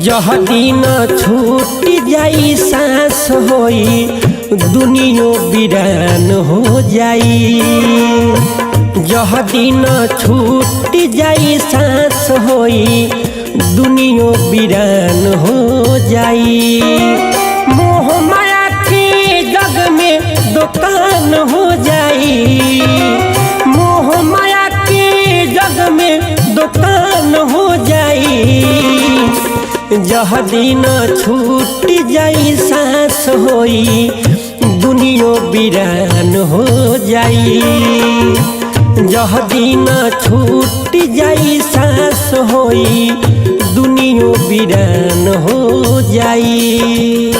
जह दिन छूट जाई सांस होई दुनियो बिरान हो जाई। जह दिन छूट जाई सांस होई दुनियो बिरान हो जाई। मोह माया के जग में दुकान हो जाई, मोह माया के जग में दुकान हो जाई। जह दिन छूट जाई सांस होई दुनियो बिरान हो जाई। जह दिन छूट जाई सांस होई दुनियो बिरान हो जाई।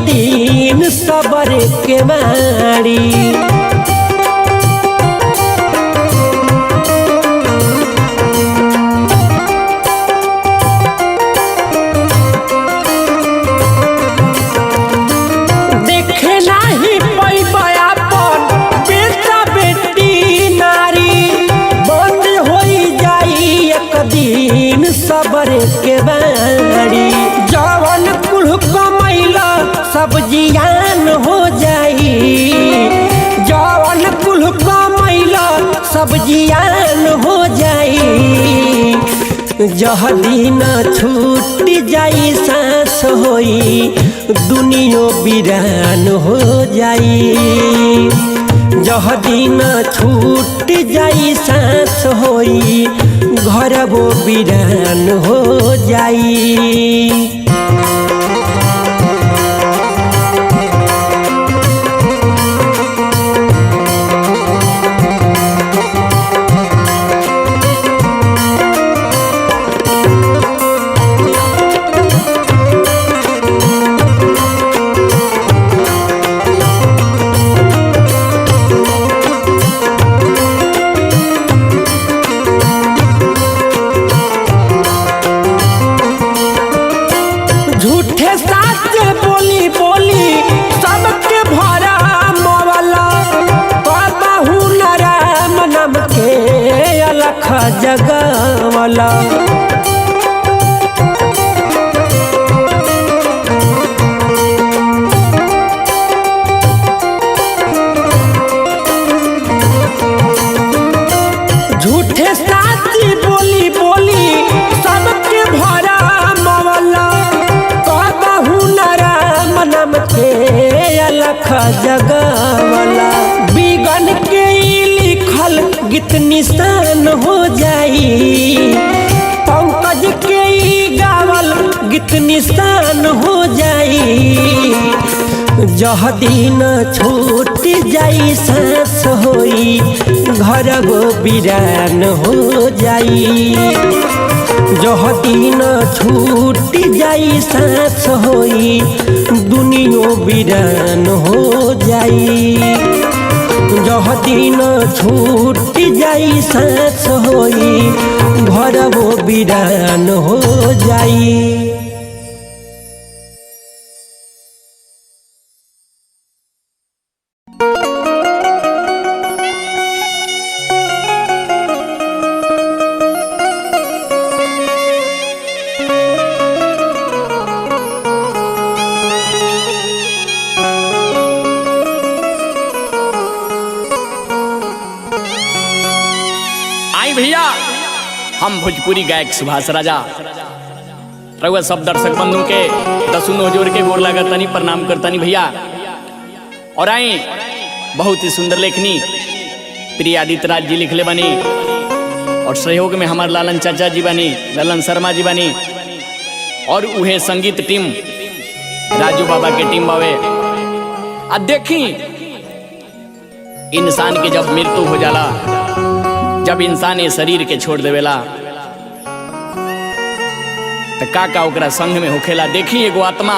दिन सबर के मारी देखे नाही पैबा अपन बेटा बेटी नारी, बंद हो जाई एक दिन सबर के मारी। जवन कुल कमैला सब जियान हो जाई, जवन कुल कमैला सब जियान हो जाई। जह दिन छूट जाई सांस होई दुनियो बिरान हो जाई। जह दिन छूट जाई सांस होई घर वो बिरान हो जाई। झूठे साच बोली बोली सबके भरा मवाला, बाबू राम नाम के अलख जगवाला। झूठे साच बोली बोली सबके भरा मवाला, नाम के अलख जगवाला। बिगन के लिखल गीत निशान हो जाई, पंकज के गावल गीत निशान हो जाई। जह दिन छूट जाई सांस होई घर वो बिरान हो जाई। जह दिन छूट जाई सांस होई दुनियो बिरान हो जाई। जह दिन छूट जाई सांस होई घर वो बिरान हो जाई। आई भैया, हम भोजपुरी गायक सुभाष राजा रउआ सब दर्शक बंधु के दसुनो जोर के गोर लागतनी, प्रणाम करतनी भैया। और आई बहुत ही सुंदर लेखनी प्रिय आदित्य राज जी लिखले बनी और सहयोग में हमार लालन चाचा जी बनी, ललन शर्मा जी बनी और उहे संगीत टीम राजू बाबा के टीम बावे। आ देखी इंसान के जब मृत्यु हो जाला, जब इंसान ये शरीर के छोड़ देवेला त का का ओकरा संग में होखेला। देखी एगो आत्मा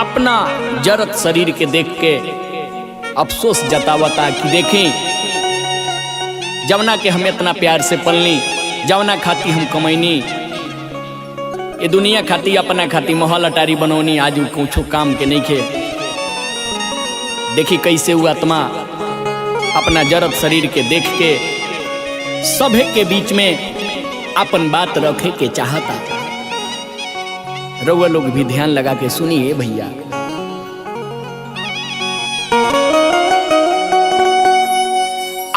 अपना जरत शरीर के देख के अफसोस जतावता कि देखी जवना के हम इतना प्यार से पलनी, जवना खाती हम कमैनी, ये दुनिया खाती अपना खाती महल अटारी बनौनी, आज उ कुछो काम के नहीं खे। देखी कैसे वो आत्मा अपना जरत शरीर के देख के सभे के बीच में अपन बात रखे के चाहता। रउआ लोग भी ध्यान लगा के सुनिए भैया।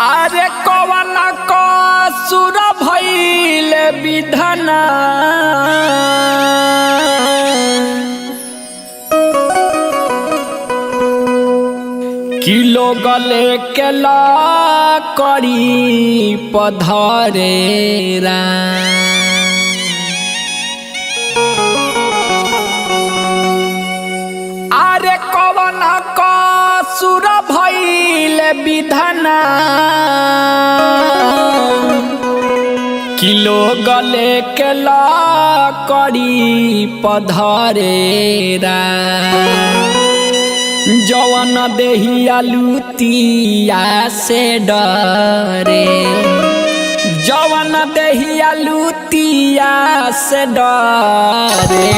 अरे कवन कसुर भइल विधना, किलो गले के ला करी पधरे अरे कवन कसुर भइल विधना, किलो गले के ला करी पधरे जवन देहिया लुतिया से डरे, जवन देहिया लुतिया से डरे,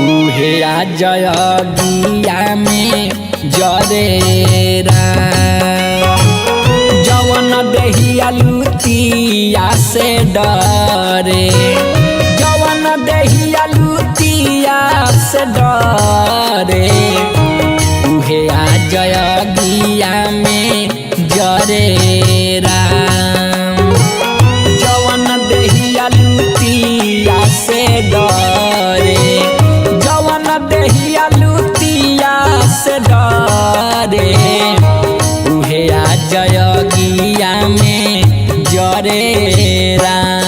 उहे आ जयगिया में जरे जवन देहिया लुतिया से डरे, जवन देहिया लुतिया से डरे, उहे आ जयगिया में जरे राम। जवन देहिया लुतिया से डरे, जवन देहिया लुतिया से डरे, उहे आ जयगिया में जरे राम।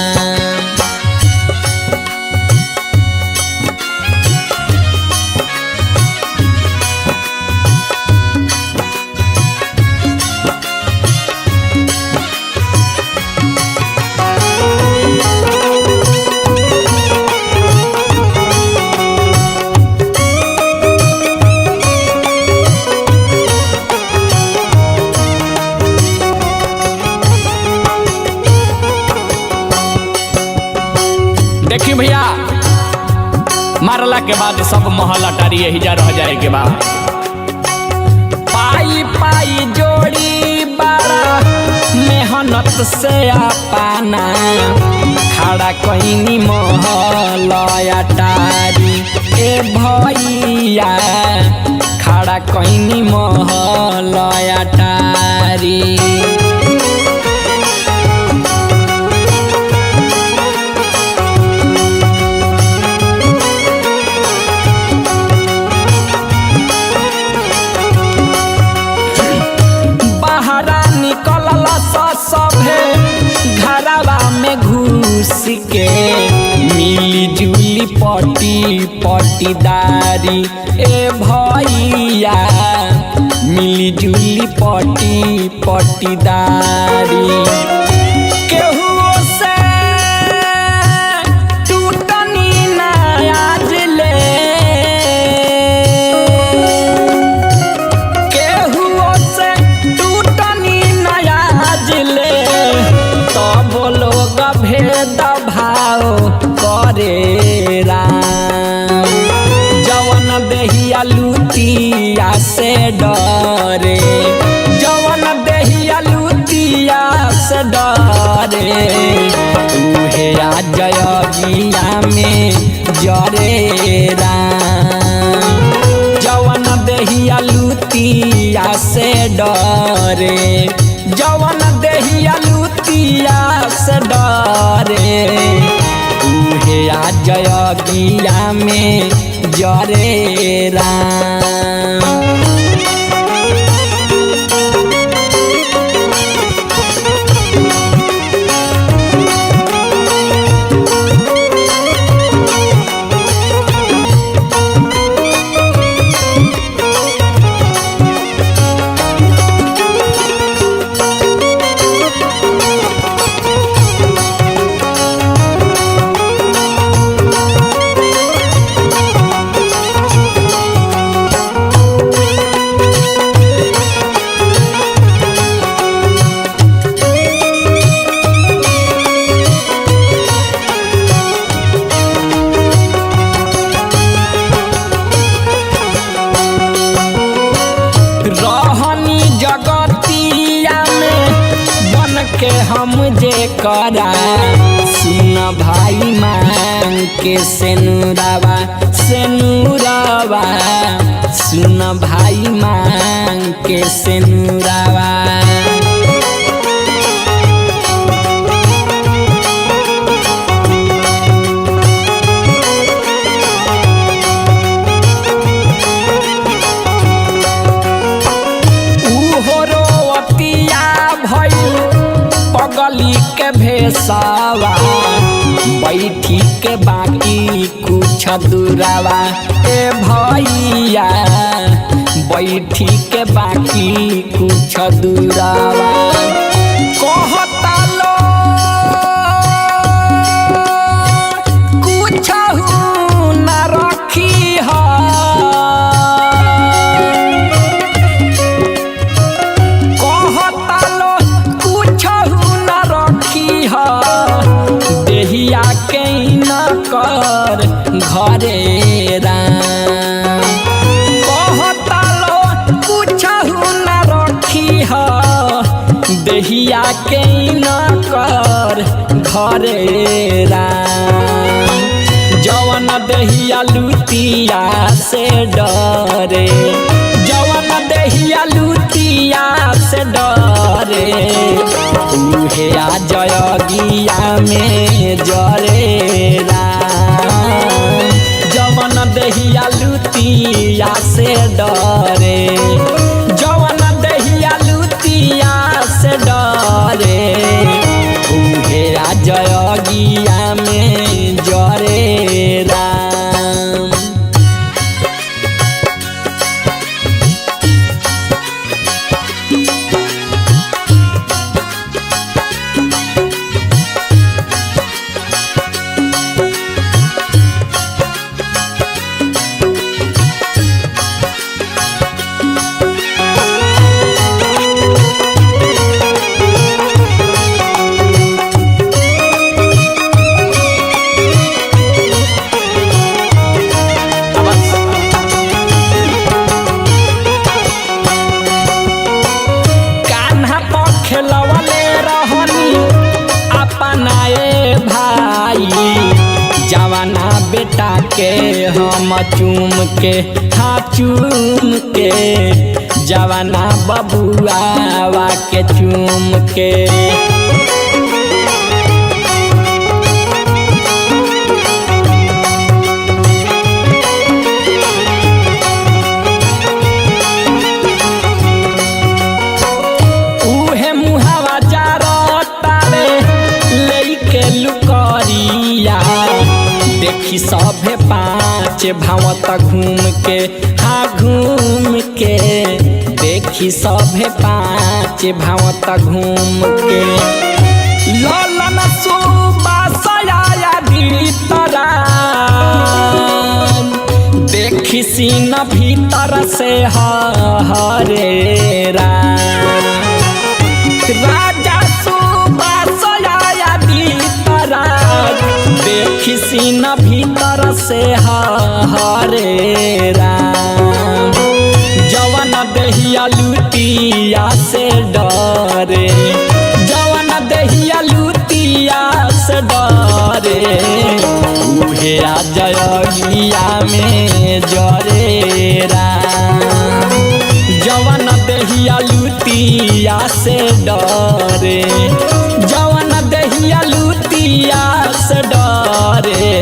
देखी भैया, मारला के बाद सब महल अटारी यही जा रह जाए के बाद। पाई पाई जोड़ी बारा मेहनत से पाना, खड़ा कहीं महल अटारी ए भैया, खड़ा कहीं महल अटारी। सभे घरवा में घुस के मिली जुली पटी पटीदारी ए भैया, मिली जुली पटी पटीदारी। केहू से टूटनी ना आज ले, केहू से टूटनी ना आज ले, तब लोग भेद भाव करे राम। जवन देहिया लुतिया से डरे, जवन देहिया लुतिया से डरे, उहे आ जयगिया में जरे राम। जवन देहिया लुतिया से डरे, जवन देहिया लुतिया से डरे, उहे आ जयगिया में जरे राम। के हम जे करा सुन भाई मांग के सेनुरावा सेनुरावा सुन भाई मांग के सेनुरावा। उहो रोवतिया भइल पगली के भेसावा बैठी के बाकी कुछ दुरावा ए भैया बैठी के बाकी कुछ दुरावा। कहता लो कुछ ना रखी है कहतालो कुछहु न रखी ह देहिया के न कर घरे राम। कहतालो कुछहु न रखी ह देहिया के न कर घरे राम। जवन देहिया लुतिया से डरे जवन देहिया लुतिया से डरे उहे आ जयगिया में जरे राम। जवन देहिया लुतिया से डरे जवन देहिया लुतिया से डरे उहे आ जयगिया में जरे राम। कान्हा पर खेलवले रहनी अपनाए भाई जवाना बेटा के हम चूम के हाँ चूम के जवाना बबुआवा के चूम के। उहे मुहावा जारतारे लेके लुकरिया देखी सभे पाँच भावत घूम के हाँ घूम के देखी सभे पाँच भावत घूम के। ललन सुबासया भीतरा देखी सीन भीतर से हरे राम। राजा सुबासया भीतरा देखी सीन भीतर से हरे राम। जवन देहिया लुटिया से डरे जवन देहिया लुटिया से डरे उहे आ जयगिया में जरे राम। जवन देहिया लुटिया से डरे जवन देहिया लुटिया से डरे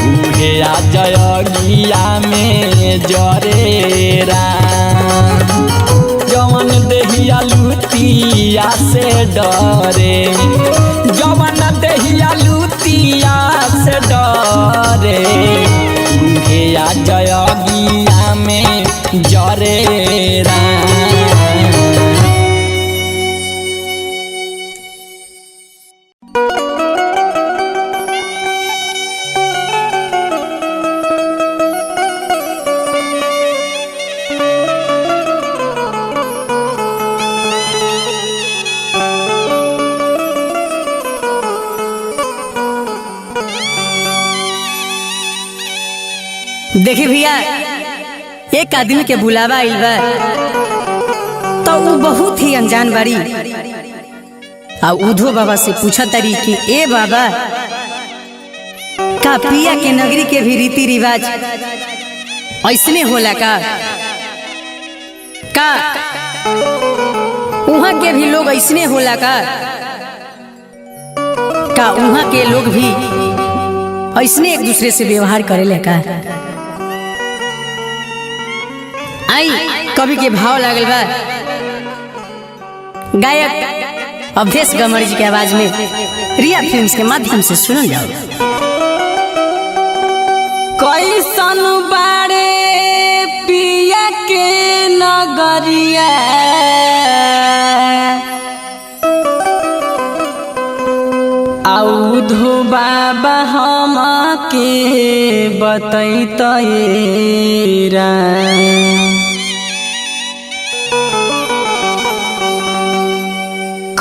उहे आ जयगिया में जरे राम। जवन देहिया लुटिया से डरे जवन देहिया लुटिया से डरे उहे आ जयगिया में जरे राम। देखी भैया, एक आदमी के बुलावा आइल बा तो उ बहुत ही अनजान बारी। आ उधो बाबा से पूछा तारी कि ए बाबा, का पिया के नगरी के भी रीति रिवाज ऐसने होला का? का उहाँ के भी लोग ऐसने होला का? का उहाँ के लोग भी ऐसने एक दूसरे से व्यवहार करेला का? आई कवि के भाव लागल बा। गायक अवधेश गमर जी के आवाज में रिया फिल्म्स के माध्यम से सुनल जाओ। कैसन बाड़े पिया के नगरिया, औधु बाबा हम के बतैतरा।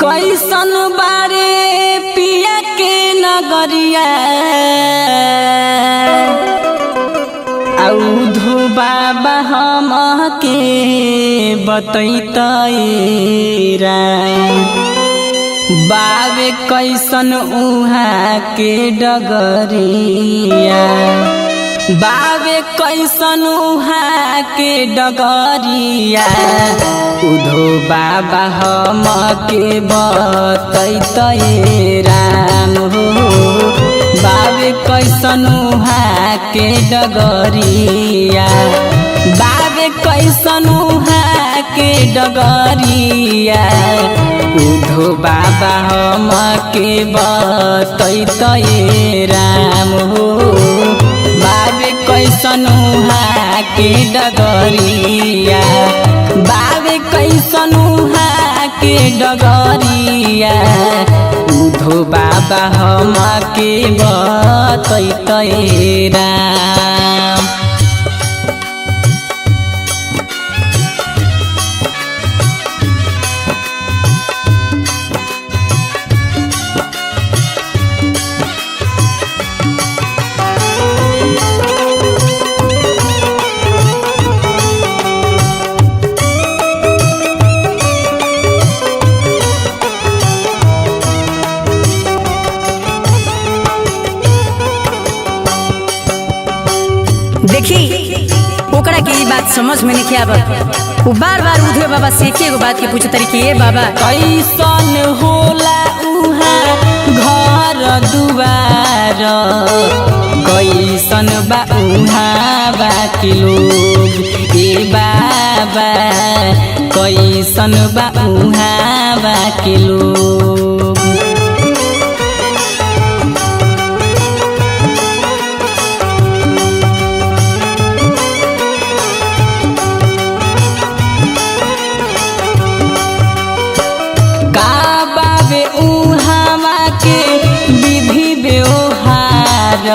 कैसन बारे पिया के नगरिया, औधु बाबा हम के बतैतरा। बावे कैसन उहाँ के डगरिया, बावे कैसन उहाँ के डगरिया, उधो बाबा हम के बतैतै राम हो। बावे कैसन उहाँ के डगरिया, बावे कैसन उहाँ के डगरिया, उधो बाबा हम के बतैतै राम हो। बाबे कैसन उहाँ के डगरिया, बाबे कैसन उहाँ के डगरिया, उधो बाबा हम के बतैतै राम। देखी ओकरा के ई बात समझ में नहीं आवत। वो बार बार उधो बाबा से एक एगो बात के पूछत रही कि ए बाबा, कैसन होला उहाँ घर दुआर, कैसन बा उहाँ बाकी लोग, ए बाबा कैसन बा उहाँ बाकी लोग। का बाबे उहाँवा के विधि व्यवहार,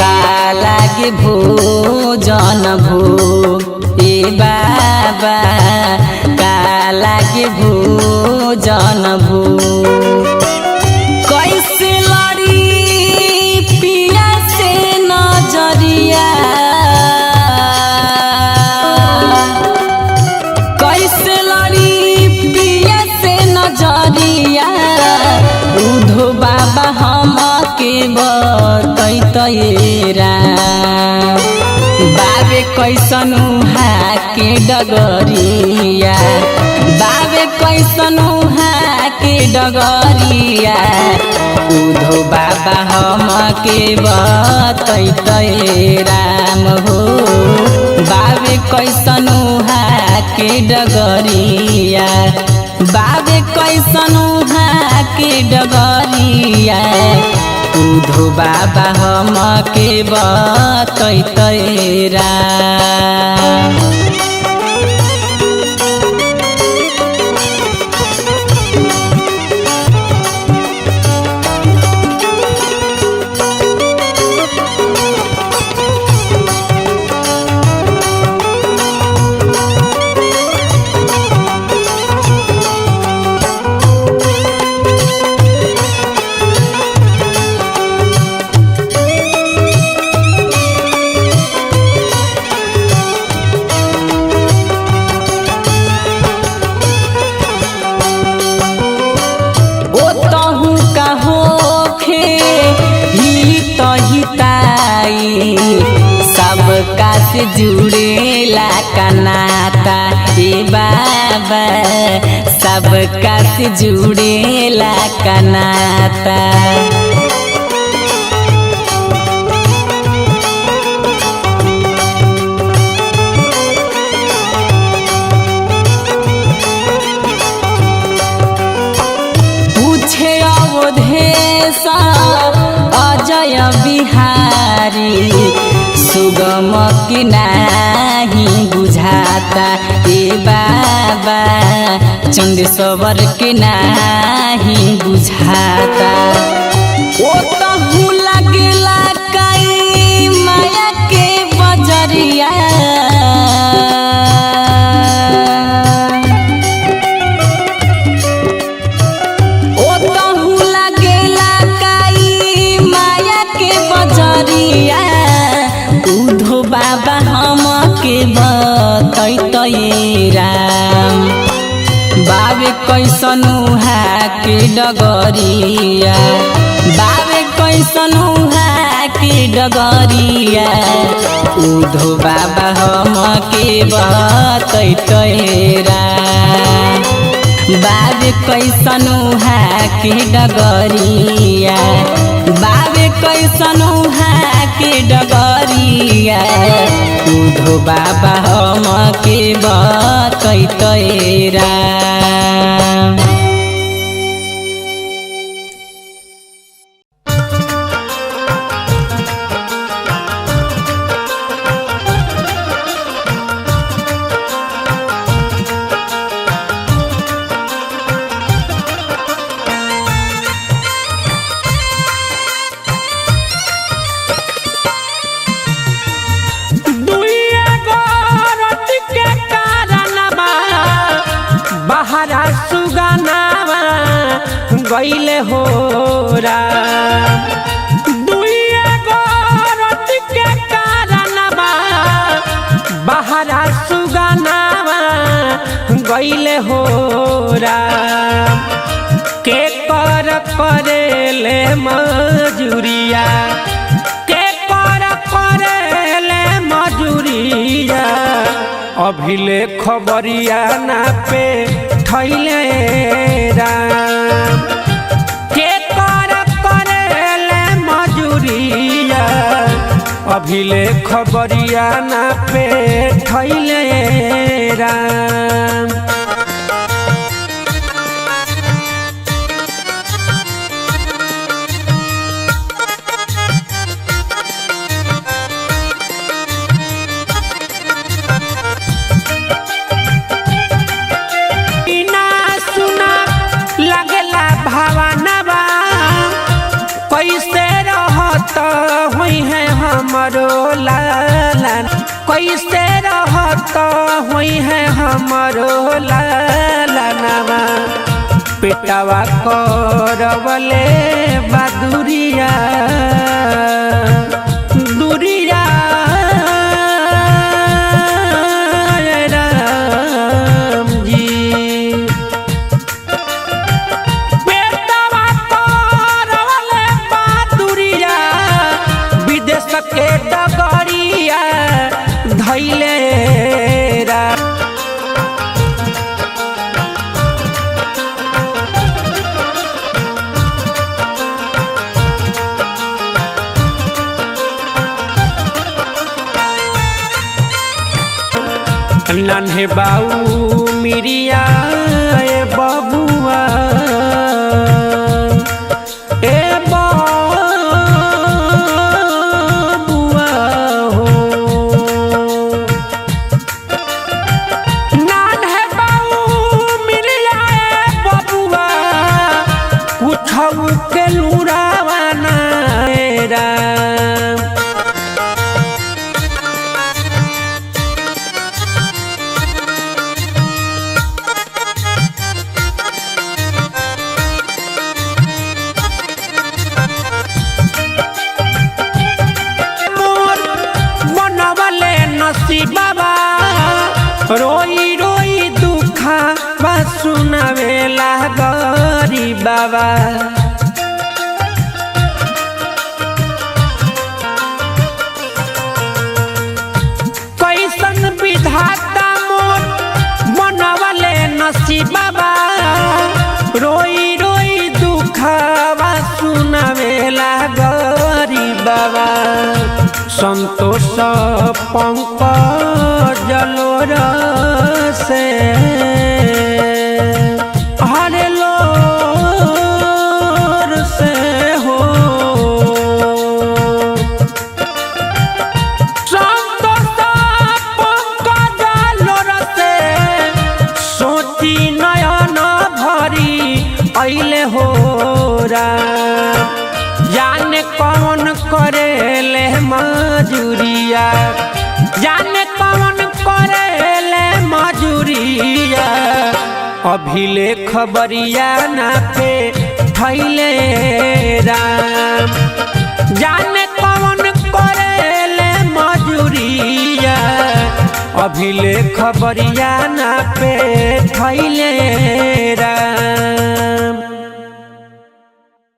का लागे भोजन भोग, ए बाबा का लागे भोजन भोग। कैसे लड़ी पिया से नजरिया, कैसे लड़ी पिया से नजरिया, उधो बाबा हम के बतैतै राम। बाबे कैसन उहाँ के डगरिया, बाबे कैसन उहाँ के डगरिया, उधो बाबा हम के बतैतै राम हो। बाबे कैसन उहाँ के डगरिया, बाबे कैसन उहाँ के डगरिया, उधो बाबा हम के बतैतै राम। से जुड़ेला कनाता ए बाबा, सबका से जुड़ेला कनाता। पूछे अवधेश अजय बिहारी, सुगम कि नाही बुझाता ए बाबा, चंदेश्वर के नाही बुझाता। ओ तहु लगला कई माया के बजरिया, ओ तहु लगेला काई माया के बजरिया, उधो बाबा हम के बतैतै राम। बाबे कैसन उहा के डगरिया, बाबे कैसन उहा के डगरिया, उधो बाबा हम के बतैतै राम। बाबे कैसन उहा के डगरिया, बाबे कैसन उहा के डगरिया, उधो बाबा हम के बतैतै राम। दुइया गोरत के कारणवा बहरा सुगनावा गईले हो राम। दुइया गोरत के कारणवा बहरा सुगनावा गईले हो राम। के कर करेले मजूरिया, के कर करेले मजूरिया, अभिले खबरिया ना पे थैले राम। के कर करेले मजूरिया, अभिले खबरिया ना पे थैले राम। बिना सुना लगला भावनवा, कैसे रहत हुई है हमरो लाला, कैसे रहत हुई है हमरो लाला। पेटवा करवले बादुरिया दुरिया राम जी। पेटवा करवले बादुरिया, विदेश के डगरिया धैले राम। नन्हे बाऊ मिरिया ए बबुआ, ए बबुआ हो। नन्हे बाऊ मिरिया ए बबुआ, कुछौ के लुरावा ना राम। मोर बनवले नसीबवा, रोई रोई दुखा बा सुनावेला गरीब बाबा। संतोष पंकज जलोर से हरे लोर से हो। संतोष पंकज जलोर से सोची नयन भरी अइले हो राम। जाने कौन करेले मजूरिया, जाने कौन करेले मजूरिया, अभिले खबरिया ना पे थैले राम। जाने कौन करेले मजूरिया, अभिले खबरिया ना पे थैले राम।